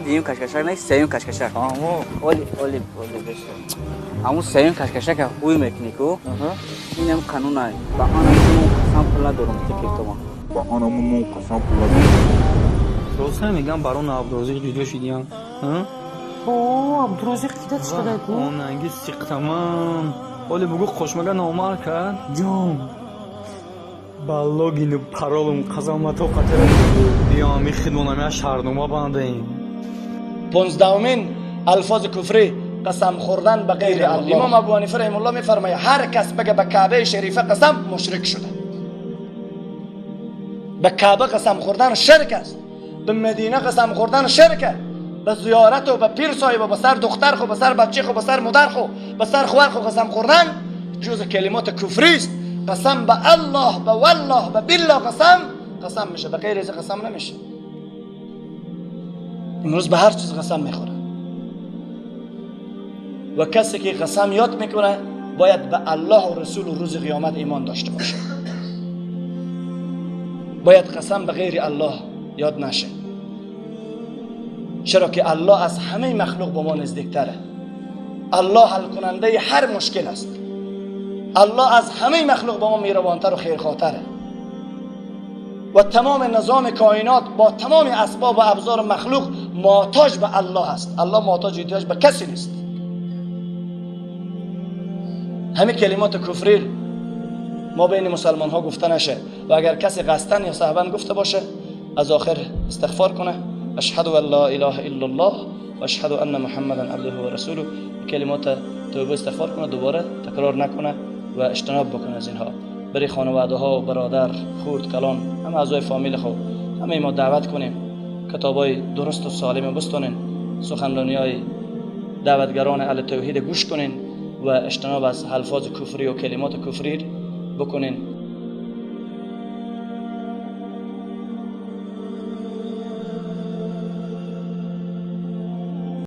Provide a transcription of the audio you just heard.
Дуюм кашкашак не, сеюм кашкашак. Оли, оли, оли, беша. Ҳамун сеюм кашкашака ҳуй мекунӣ ку? Инам қанунай. Ба анамун қасам пул надорум тикиртома. Ба анамун қасам пул надорум. Рост мегам, барон Абдурозиқ ҷудо шидиям. О, Абдурозиқ кида чиқадай ку? Онанги сиқтаман. Оли бугу қошмага номар кард. Ҷон. Ба логину паролум қасам ма тоқатера. Биём хидмонам я шаҳрнома бандаем. 15مین الفاظ کفری، قسم خوردن به غیر الله. امام ابو حنیفه رحمه الله میفرماید هر کس بگه به کعبه شریفه قسم، مشرک شده. به کعبه قسم خوردن شرک است، به مدینه قسم خوردن شرک است، به زیارت و به پیر صاحب و به سر دختر خو، به سر بچه خو، به سر مادر خو، به سر خوار خو قسم خوردن جز کلمات کفری است. قسم به الله، به والله، به بالله قسم قسم میشه، به غیر از قسم نمیشه. امروز به هر چیز قسم میخوره و کسی که قسم یاد میکنه باید به الله و رسول و روز قیامت ایمان داشته باشه. باید قسم به غیر الله یاد نشه، چرا که الله از همه مخلوق با ما نزدیکتره. الله حل کننده هر مشکل است. الله از همه مخلوق با ما مهربانتر و خیرخواهتره و تمام نظام کائنات با تمام اسباب و ابزار مخلوق محتاج به الله است. الله محتاج احتیاج به کسی نیست. همه کلمات کفری ما بین مسلمان ها گفته نشه و اگر کسی قصدن یا سهوا گفته باشه از آخر استغفار کنه. اشهد ان لا اله الا الله و اشهد ان محمدا عبده و رسوله. کلمات توبه استغفار کنه، دوباره تکرار نکنه و اجتناب بکنه از اینها. برای خانواده ها و برادر خورد کلان همه اعضای فامیل خود همه ما دعوت کنیم کتابای درست و سالم بستونین، سخنرانی های دعوتگران اهل توحید گوش کنین و اجتناب از الفاظ کفری و کلمات کفری بکنین.